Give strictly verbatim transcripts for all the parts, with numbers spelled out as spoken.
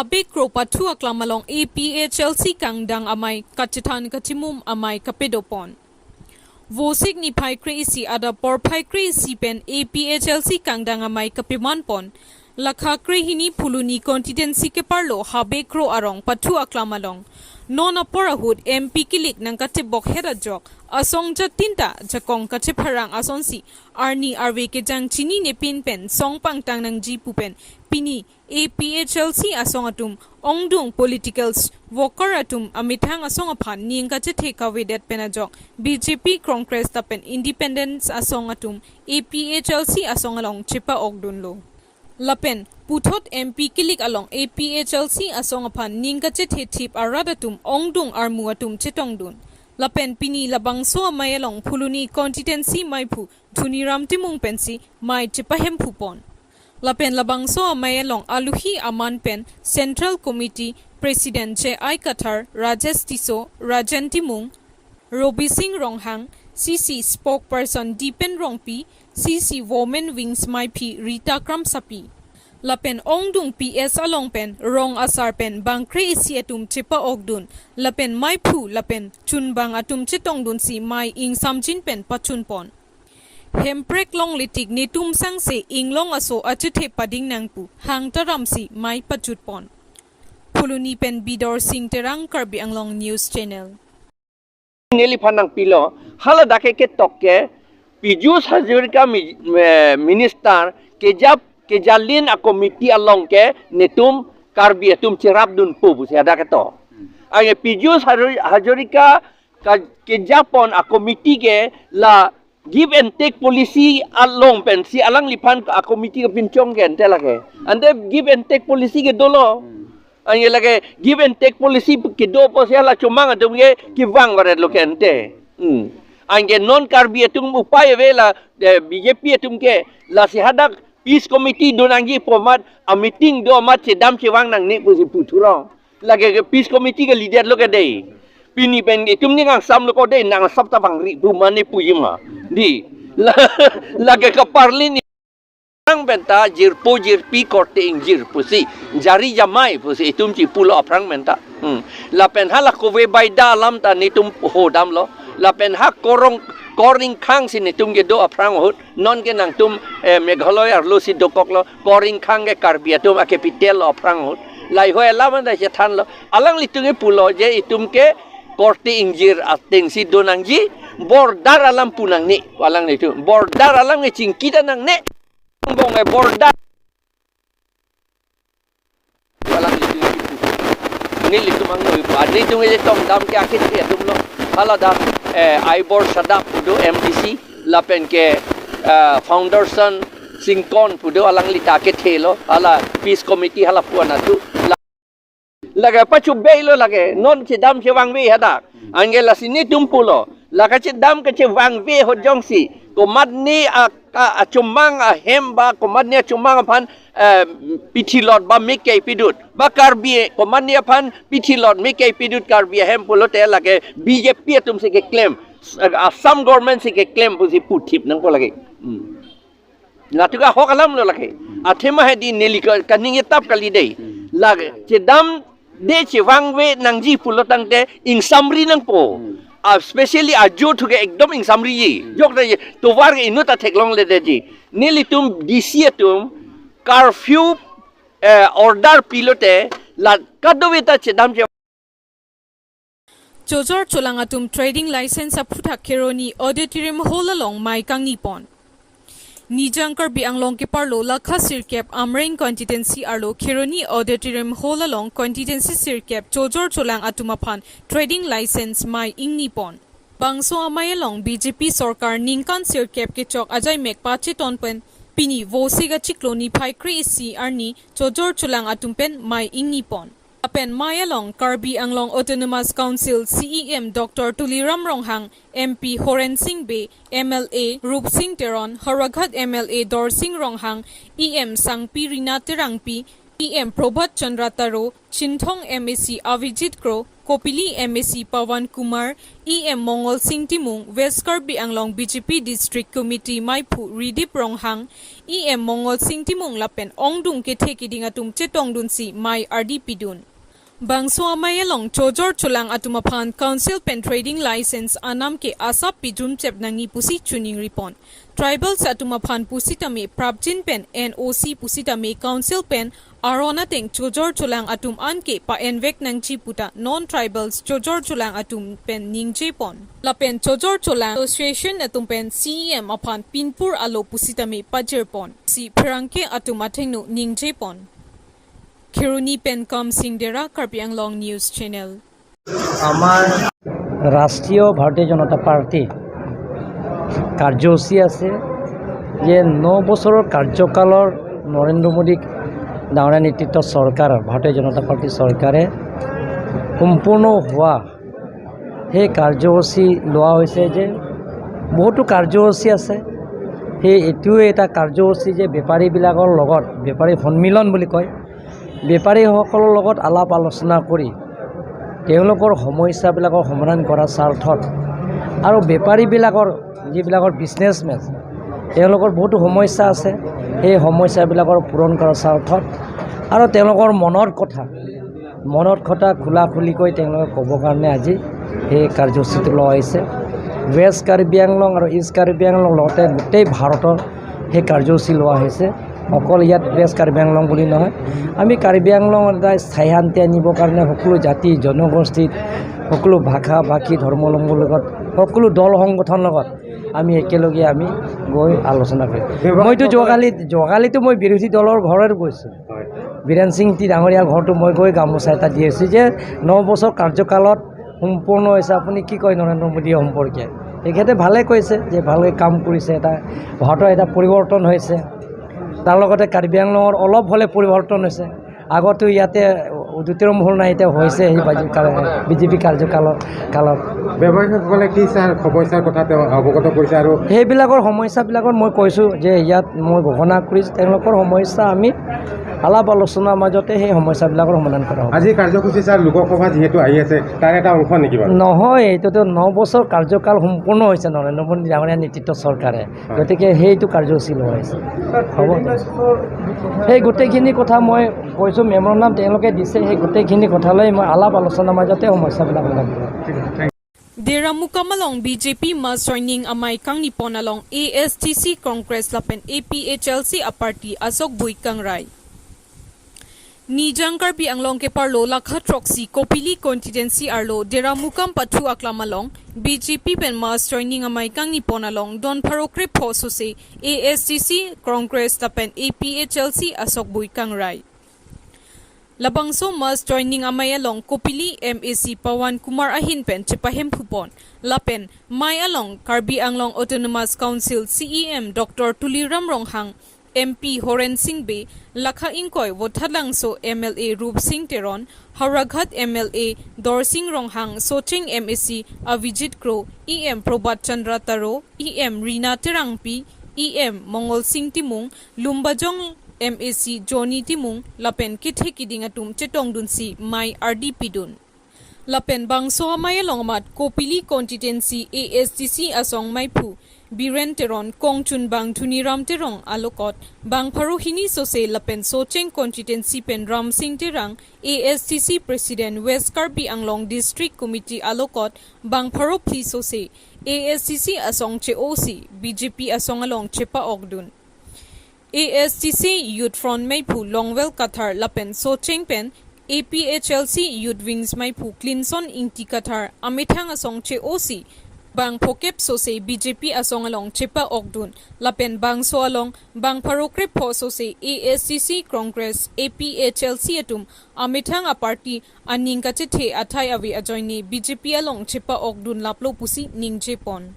Habe Kro pathu aklam along A P H L C kangdang amei kachethan kachimum amei kapadopon. Vosik niphai kre-isi adap porphai kre-isi pen A P H L C kangdang amei kapemanpon. Lakha krehini Phuloni constituency keparlo Habe Kro arong pathu aklam along non apor ahut M P kilik nangkatebok het ajok asong jatin ta jakong kachepharang asonsi arni arve kejang chinine pin pen song pangtang nangji pu pen pini A P H L C asong atum ongdung political worker atum amethang asong aphan ning kachethe kavedet pen ajok B J P, Congress lapen Independence asong atum A P H L C asong along chepa-okdunlo. Lapen puthot M P kilik along A P H L C asong aphan ning kachethe thip arat atum ongdung armu atum chetongdun. Lapen pini labangso amei along Phuloni constituency meiphu Dhoniram Timung pensi mei chepahemphupon. Lapen labangso amei along aluhi aman pen Central Committee President J I Kathar, Rajesh Tisso, Rajen Timung, Robi Singh Ronghang, C C spokesperson Dipen Rongpi, C C Women Wings meiphi Rita Kramsapi. Lapen ongdung P S along pen rong asar pen bang kre-isi atum chepa-okdun. Lapen meiphu lapen chunbang atum chetongdunsi mei ingsamjin pen pachunpon. Hemprek longle tik netum sangse inglong aso achethe pading nang pu hang taramsi mei pachutpon. Phuloni pen Bidor Singh Terang, Karbi Anglong News Channel. Neliphan nangpilo, hala dak ke ketok ke, Piyush Hazarika mi-, eh, minister kejap, kejalin a committee along ke netum Karbi atum cherapdunpo pusi hadak ketok. Anke Piyush Hazar-, Hazarika ka-, kejapon a committee ke la give and take policy along pensi alangliphan a committee kepinchong ke ante lake. Ante give and take policy ke dolo. Anke lake give and take policy kedo pusi hala chomang atum ke kevang varetlo ke ante. Hmm. Anke non Karbi atum upai ave la, eh, B J P atum ke lasi hadak peace committee do nangji pu amat a meeting do amat chedam chevang nangne pusi puthurong. Lake ke peace committee ke leader lo ke dei. Pini pen itum ni ngangsam lo ko dei, nangsap ta bangri pu mane pujima. Dei. La-, lake kaparli ni nang penta jirpo jirpi korte ingjir pusi. Jari jamai pusi itum chipulo aphrang penta. Hmm. Lapen hala kove baida alam ta netum hodamlo. Lapen ha korong koring khang si netum kedo aphrang ahut. Non ke nangtum, eh, Meghalaya arlo si dokoklo, koring khang ke Karbi atum a capital lo aphrang ahut. Lahei alam anta chethanlo. Alanglitum ke pulo je itum ke korte ingjir atengsi do nangji, border alam pu nangne, alanglitum. Border alam ke chingki ta nangne. Bong ke border alanglitum kipu. Nelitum angnoi pu. Nelitum ke tongdam ke akethe atumlo. Hala dak, eh, Aibor Sadap pu do M D C, lapen ke, eh, Founderson Singkon pu do alangli ta akethelo. Hala peace committee hala pu anatu. La-, lake pachu beilo lake. Non chedam chevangve hadak. Anke lasi netum pulo. La kachedam kachevangve ahut jongsi komatne a, a, achomang ahem ba komatne achomang aphan, eh, pithilot ba mik kepidut. Ba Karbi komatne aphan pithilot mik kepidut Karbi ahem pulote lake B J P atum si keklem. Assam government si keklem pusi puthip nangpo lake. Hmm. Latum ke ahok alam lo lake. Athema hedi neli ka-, kaning etap kali dei. Lake chedam de chevangve nangji pulo tangte ingsamri nangpo. Ah, especially ajo thu ke ekdom ingsamriji. Jok ta je tovar ke inut ta theklongledetji. Nelitum D C atum curfew, eh, order pilote la kadokave ta chedam che Chojor cholang atum trading license aphuthak Kheroni Auditorium Hall along mei kangnipon. Nijang Karbi Anglong keparlo Lakha sirkep Amreng constituency arlo Kheroni Auditorium Hall along constituency sirkep chojor cholang atum aphan trading license mei ingnipon. Bangso amei along B J P sorkar ningkan sirkep kechok ajaimek pacheton pen pini Vosik achiklo niphai kre-isi arni chojor cholang atum pen mei ingnipon. Lapen mei along Karbi Anglong Autonomous Council C E M Doctor Tuliram Ronghang, M P Horen Sing Bey, M L A Rupsing Teron, Howraghat M L A Dorsing Ronghang, E M Sangpi Rina Terangpi, E M Prabhat Chandra Taro, Chinthong M A C Avijit Kro, Kopili M A C Pawan Kumar, E M Mongol Sing Timung, West Karbi Anglong B J P District Committee Maiphu Ridip Ronghang, E M Mongol Sing Timung lapen ongdung kethe keding atum chetongdunsi mei ardi pidun. Bangso amei along chojor cholang atum aphan Council pen trading license anam ke asap pijum chep nangji pusi choningri pon. Tribals atum aphan pusitame prapjin pen N O C pusitame Council pen aron ateng chojor cholang atum an ke pa-envek nangji puta non-tribals chojor cholang atum pen ningje pon. Lapen chojor cholang association atum pen C E M aphan pinpur alo pusitame pajir pon. Si pherangke atum athengno ningje pon. Kheroni pen Kamsing Dera, Karbi Anglong News Channel. আমাৰ ৰাষ্ট্ৰীয় ভাৰতীয় জনতা পাৰ্টি কাৰ্যসূচী আছে যে ন বছৰৰ কাৰ্যকালৰ নৰেন্দ্ৰ মোদী ডাঙৰীয়া নেতৃত্ব চৰকাৰৰ ভাৰতীয় জনতা পাৰ্টি চৰকাৰে সম্পূৰ্ণ হোৱা সেই কাৰ্যসূচী লোৱা হৈছে যে বহুতো কাৰ্যসূচী আছে। সেই এইটোৱে এটা কাৰ্যসূচী যে বেপাৰীবিলাকৰ লগত বেপাৰী সন্মিলন বুলি কয়, বেপাৰীসকলৰ লগত আলাপ আলোচনা কৰি তেওঁলোকৰ সমস্যাবিলাকৰ সমাধান কৰাৰ স্বাৰ্থত আৰু বেপাৰীবিলাকৰ যিবিলাকৰ বিজনেছমেন তেওঁলোকৰ বহুতো সমস্যা আছে, সেই সমস্যাবিলাকৰ পূৰণ কৰাৰ স্বাৰ্থত আৰু তেওঁলোকৰ মনৰ কথা মনত কথা খোলাখুলিকৈ তেওঁলোকে ক'বৰ কাৰণে আজি সেই কাৰ্যসূচীটো লোৱা হৈছে। ৱেষ্ট কাৰ্বি আংলং আৰু ইষ্ট কাৰ্বি আংলং লগতে গোটেই ভাৰতৰ সেই কাৰ্যসূচী লোৱা হৈছে। অকল ইয়াত ৱেষ্ট কাৰ্বি আংলং বুলি নহয়, আমি কাৰ্বি আংলঙত এটা স্থায়ী শান্তি আনিবৰ কাৰণে সকলো জাতি জনগোষ্ঠীত, সকলো ভাষা ভাষী ধৰ্মাৱলম্বীৰ লগত, সকলো দল সংগঠনৰ লগত আমি একেলগে আমি গৈ আলোচনা কৰিম। মইতো যোৱাকালি যোৱাকালিতো মই বিৰোধী দলৰ ঘৰত গৈছোঁ। বীৰেন সিং টি ডাঙৰীয়া ঘৰটো মই গৈ গামোচা এটা দি আহিছোঁ যে ন বছৰ কাৰ্যকালত সম্পূৰ্ণ হৈছে, আপুনি কি কয় নৰেন্দ্ৰ মোদী সম্পৰ্কে? তেখেতে ভালে কৈছে যে ভালকৈ কাম কৰিছে, এটা ভাৰতৰ এটা পৰিৱৰ্তন হৈছে। তাৰ লগতে কাৰ্বি আংলঙৰ অলপ হ'লে পৰিৱৰ্তন হৈছে। আগতো ইয়াতে জ্যোতিৰাম মহল নাই, এতিয়া হৈছে সেই বাজি-, কা-, বিজেপি কাৰ্যকালৰ কালত। ব্যৱসায়ীসকলে কি ছাৰ সমস্যাৰ কথা তেওঁ অৱগত কৰিছে আৰু সেইবিলাকৰ সমস্যাবিলাকত মই কৈছোঁ যে ইয়াত মই ঘোষণা কৰিছোঁ, তেওঁলোকৰ সমস্যা আমি আলাপ আলোচনাৰ মাজতে সেই সমস্যাবিলাকৰ সমাধান কৰা হ'ব। আজি কাৰ্যসূচী ছাৰ লোকসভা যিহেতু আহি আছে, তাৰ এটা অংশ নেকি বাৰু? নহয়, এইটোতো ন বছৰ কাৰ্যকাল সম্পূৰ্ণ হৈছে নৰেন্দ্ৰ মোদী ডাঙৰীয়া নেতৃত্ব চৰকাৰে, গতিকে সেইটো কাৰ্যসূচী লোৱা হৈছে। হ'ব। সেই গোটেইখিনি কথা মই কৈছোঁ, মেমৰেণ্ডাম তেওঁলোকে দিছে, সেই গোটেইখিনি কথা লৈ মই আলাপ আলোচনাৰ মাজতে সমস্যাবিলাক সমাধান কৰিম। Deramukam along B J P mass joining amei kangnipon along A S D C, Congress lapen A P H L C aparty asokbui kangrai. Nijang Karbi Anglong keparlo lakha throksi Kopili constituency arlo Deramukam pathu aklam along B J P pen mass joining amei kangnipon along don pharo krepho sose A S D C, Congress lapen A P H L C asokbui kangrai. Labangso mass joining amei along Kopili M A C Pawan Kumar ahin pen chepahemphupon. Lapen mei along Karbi Anglong Autonomous Council C E M Doctor Tuliram Ronghang, M P Horen Sing Bey, lakha ingkoi Vothatlangso M L A Rupsing Teron, Howraghat M L A Dorsing Ronghang, Socheng M A C Avijit Kro, E M Prabhat Chandra Taro, E M Rina Terangpi, E M Mongol Sing Timung, Lumbajong M A C Johnny Timung lapen kethe keding atum chetongdunsi mei ardi pidun. Lapen bangso amei along amat Kopili constituency A S D C asong meiphu Biren Teron, kongchunbang Dhuniram Terong alokot bang pharo hini sose lapen Socheng constituency pen Ramsing Terang, A S D C President West Karbi Anglong District Committee alokot bang pharo phli sose A S D C asong che-osi B J P asong along chepa-okdun. A S D C Youth Front meiphu Longwell Kathar lapen Socheng pen A P H L C Youth Wings meiphu Clinson Ingti Kathar amethang asong che-osi bang phokep sose B J P asong along chepa-okdun lapen bangso along bang pharo krepho sose A S D C, Congress, A P H L C atum amethang aparty aning kachethe athai ave ajoine B J P along chepa-okdun laplo pusi ningjepon.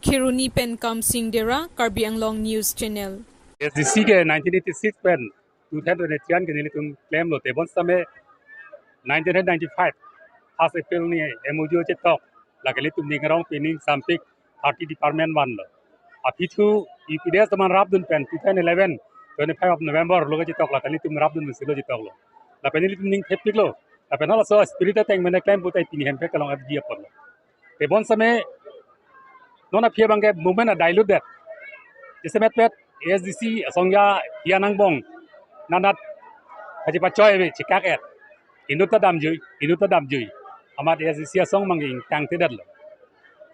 Kheroni pen Kamsing Dera, Karbi Anglong News Channel. A S D C ke nineteen eighty-six pen two thousand twenty-three an ke nelitum klemlo, tebon sitame nineteen ninety-five first April ni M O U chetok, lake nelitum ning arong pining sampik thirty department vanlo. Aphi thu U P D S teman rapdun pen two thousand eleven twenty-five of November lo chetok, lake nelitum rapdun mesi lo chetoklo. Lapen nelitum ning thepiklo, Lapen halaso spirit ateng mene klem putai pini Hemprek along abidi apotlo. Tebon same non aphi abangke movement a dilute det. Jasemet pet A S D C asong ya ya nangbong nanat haji pachoi ave chikak et. Inut ta damjui, inut ta damjui. Amat A S D C asong abangke ingtangtedetlo.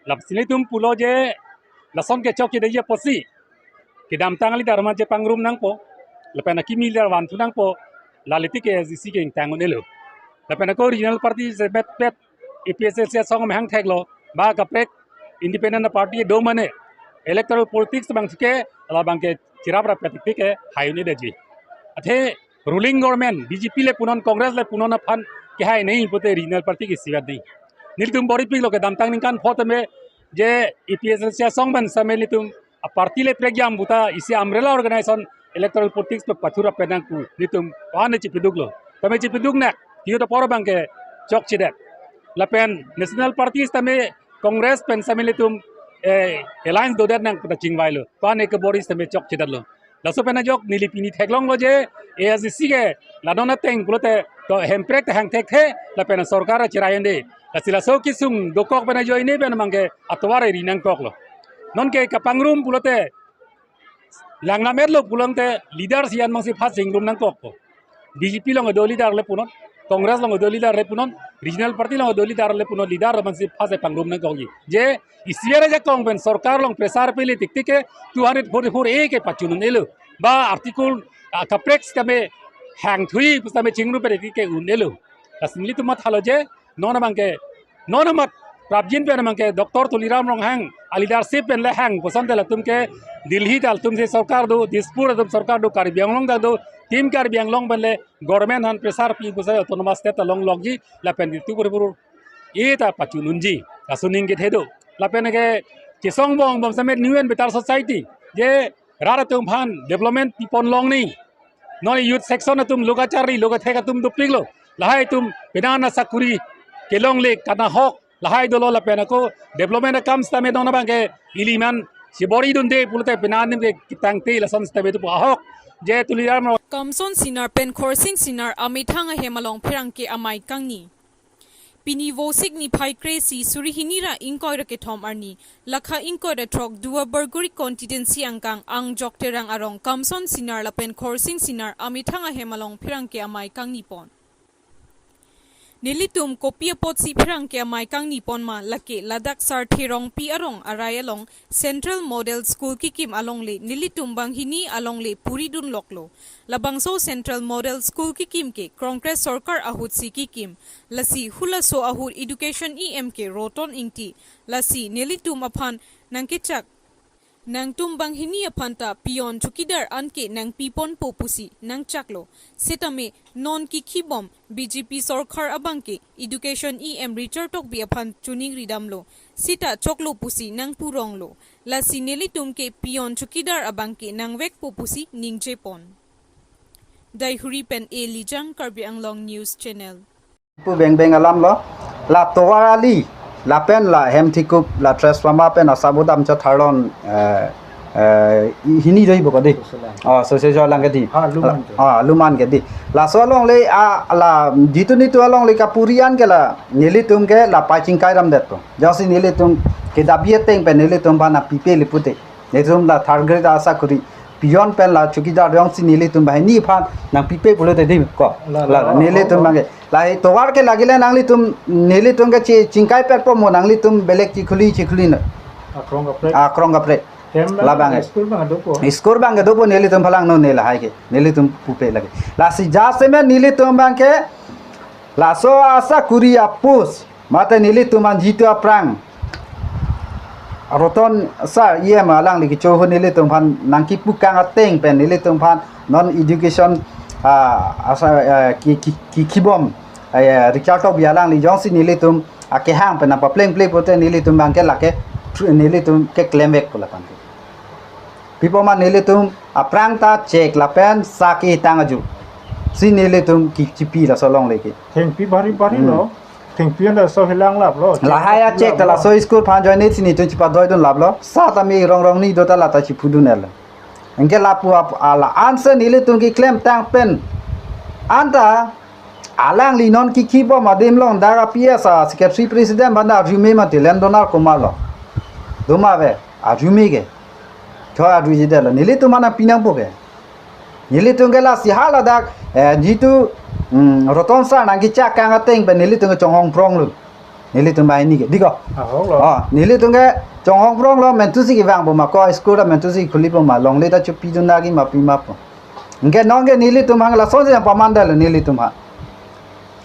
Lapusi nelitum pulo je lason ke chokche dei apotsi kedamtang a-leader ma je pangrum nangpo, lapen akimi a-leader vanthu nangpo, lale tik ke A S D C ke ingtang un-elo. Lapen ako regional party jasemet pet A P H L C asong amahang theklo, ba kaprek independent party do mane, electoral politics abang thike, labangke chirap rap tik ke hai un-edetji. Athe ruling government B J P le punon, Congress le punon aphan kehai nei pute regional party ke isivet nei. Nelitum bor-ipiklo kedamtang ningkan pho tame je A P H L C asong pen same nelitum a-party le prekjam puta isi umbrella organization electoral politics pe pathura penang pu nelitum pan chipiduklo. Tame chipiduk nak, tiyo ta poro abangke chokchedet. Lapen national parties tame Congress pen same nelitum, eh, alliance dodet nang puta chingvailo. Pan ke bor-i same chokchedetlo. Laso pen ajok neli pini theklonglo je A S D C ke la non ateng pulote to Hemprek ta hang thekthe lapen sorkar cherai un-e. Lasi laso kesung dokok pen ajoine pen abangke atovar eri nangkoklo. Non ke kapangrum pulote langlametlo pulote leader sian mangsi pha chingrum nangkokpo. B J P along do leader le punon, Congress along do leader le punon, regional party along do leader le punon, leader mangsi pha si pangrum nangkokji. Je isivet ajakong pen sorkar along pressure pile tik tik ke two hundred forty-four A ke pachun un-elo. Ba article, ah, kaprek sitame hangthui pusitame chingrum pele tik ke un-elo. Lasi nelitum mathalo je non abangke, non amat prapjin pen abangke Doctor Tuliram Ronghang a-leadership pen le hang puson te latum ke Delhi ta latum si sorkar do, Dispur atum sorkar do, Karbi Anglong ta do, Team Karbi Anglong pen le government aphan pressure pi puson autonomous state along lokji lapen di tu pur pur ita pachun unji. Laso aning kethe do. Lapen ke kesong bong bom same New and Better Society je rat atum aphan development pipon long ni. Non youth section atum loka charli, loka thek atum dopiklo. Lahai atum penang asakuri kelongle kanahok lahai dolo lapen ako development akam sitame non abangke iliman si bor-idunde pulote penang adim ke ketangte lason sitame tu ahok. Je Tuliram Ronghang. Kamson Sinar pen Khorsing Sinar amethang ahem along pherangke amei kangni. Pini Vosik niphai kre-isi suri hini ra ingkoi ra kethom arni, lakha ingkoi ra throk Duar Bagori constituency angkang Angjok Terang arong Kamson Sinar lapen Khorsing Sinar amethang ahem along pherangke amei kangnipon. Nelitum kopi apotsi pherangke amei kangnipon ma lake ladak Sarthe Rongpi arong arai along Central Model School kekim alongle nelitum banghini alongle puridun loklo. Labangso Central Model School kekim ke Congress sorkar ahutsi kekim. Lasi halaso ahut Education E M ke Roton Engti. Lasi nelitum aphan nangkechak, nangtum banghini aphan ta peon chowkidar anke nangpiponpo pusi nangchaklo. Sitame non kekhibom B J P sorkar abangke Education E M Richard Tokbi aphan choningri damlo. Sita choklo pusi nangpuronglo. Lasi nelitum ke peon chowkidar abangke nangvekpo pusi ningjepon. Daihuri pen A Lijang, Karbi Anglong News Channel. Pu beng beng alam lo, la tovar ali, lapen la Hemthikup, la transformer pen asabodam chatharlon, eh, eh, hini doi bokadi. Oh, so se jo lang kedi. Ha, luman ke. Ah, luman kedi. Laso alongle, ah, la, jitu nitu alongle kapuri an ke la, nelitum ke la pachingkai ramdet to. Jasi nelitum kedabi ateng pen nelitum bana pipe lipute. Nelitum la third grade asakuri. Peon pen la chowkidar jongsi nelitum banghini aphan nangpipe pulote di ko. La, la, la, la, nelitum oh, oh. Bangke. Lahai tovar ke lagile nanglitum nelitum ke chi-, chingkai perpo mo nanglitum belek chikhuli chikhuli no. Akrong kaprek. Akrong kaprek. Hem bang labang. School bang dopo. School bang dopo nelitum phalang no ne lahai ke. Nelitum pupe lagi. Lasi jasemet nelitum bangke. Laso asakuri a-post. Mate nelitum an jitu aphrang. Roton sir, E M alangli kecho ahut nelitum aphan nangkipukang ateng pen nelitum aphan non education, ah, asa, ah, ki, ki, ki, kibom, ah, Richard Tokbi alangli jongsi nelitum akehang pen nangpaplengple pulote nelitum bangke lake tru-, nelitum ke klemvek pu lapen ke. Pipoma nelitum aphrang ta chek lapen saki tang aju. Si nelitum ki chipi laso alongle ke. Thengpi bari bari hmm. Lo. Thengpi an laso helang laplo. Lahai a chek ta laso school aphan join si nelitum chipadoidun laplo. Sat ami rong rong ni do ta lata chiphudun el. Anke lapu ap-, ala answer nelitum keklemtang pen. Anta Alangli non kikhi bom adim along dak a P S a secretary president abang arjume mati, land donor komatlo? Doma ave, arjume ke. Cho arjuji detlo. Nelitum aphan nangpi nangpo ke. Nelitum ke lasi haladak, eh, jitu, hmm, Roton sir nangkechak kang ateng pen nelitum ke chonghong pronglo. Nelitum banghini ke. Diko. Ahoklo. Oh, nelitum ke chonghong pronglo, mentusi kevang bom ma, ko school ta mentusi khuli bom ma, longle ta chopidun nangji ma pi ma po. Anke non ke nelitum aphan lasonsi nangpaman detlo nelitum aphan.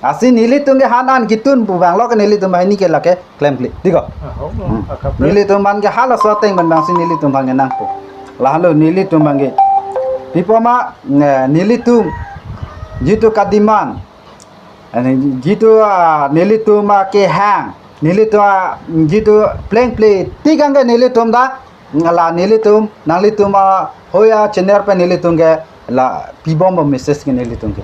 Lasi nelitum ke han an kitun pu abang lo ke nelitum banghini ke lake klemkle. Diko. Ahoklo. Hmm. Akaprek. Nelitum aphan ke halaso ateng pen abangsi nelitum aphan ke nangpo. Lahenlo nelitum aphan ke. Pi bom ma, ne, nelitum jitu kademand. Ani jitu, ah, nelitum akehang. Nelitum, ah, jitu plengple tik anke nelitum ta, la nelitum, nanglitum ahoi a channel pen nelitum ke la pi bom bom message ke nelitum ke.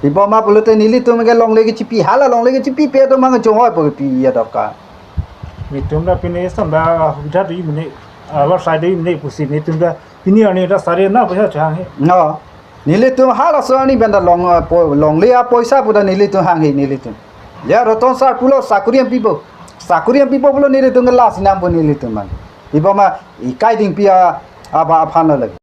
Pi bom ma pulote nelitum ke longle kechipi, hala longle kechipipe atum abang chonghoi po kepi ya dorkar. Nelitum ta pine eson ta subidha do-i mene, alor sai do-i mene pusi nelitum ta pini arni ta sari na poisa chehang he. No. Nelitum halaso arni pen ta long, eh, po-, longle apoisa pu ta nelitum hanghe nelitum. Ya Roton sir pulo sakori nangpipo. Sakori nangpipo pulo nelitum ke lasi nangpo nelitum aphan. Pi bom ma ikai dingpi a, aba aphan lo lagi.